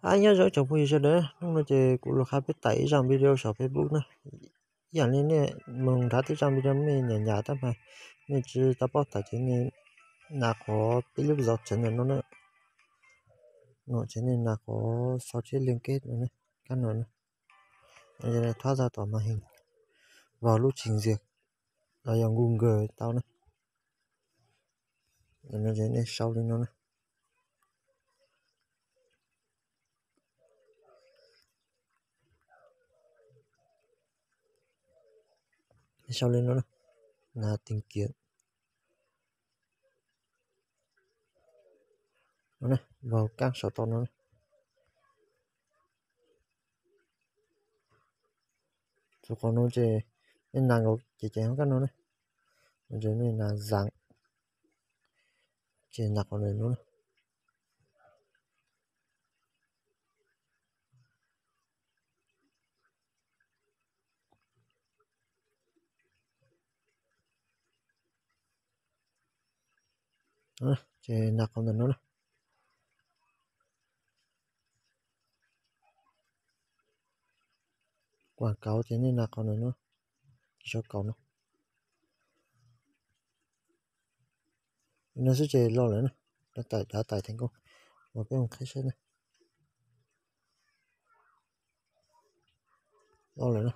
Ab, nyob zoo tsoom phooj ywg sawv daws, hnub no ces kuv los qha peb tải ib zaj video saum Facebook na. Ib yam li nej mus nrhav tej zaj video mej nyam nyam tab mas nej tsis tau paub tải ces nej nas qhov peb lub zov tsev ntawm no na. No ces nej nas qhov sau tseb liên kết no, kab no na. Thoát ra khỏi màn hình, vào lub trình duyệt los yog Google tau na. Nej sau li no na. Sau li no na, tìm kiếm. Vào kab saum tau no. Txug qhov no ces nej nas nkaus ces ces hov kab no na. No ces nej nas zam, ces nas qhov ntawm no na. Ces nas qhov ntawm no na. Quảng cáo ces nej nas qhov ntawm no, kis sau kaum no. No xwb ces los lawm na. Đã tải, đã tải thành công. Ua peb mus qhib saib na. Los lawm na.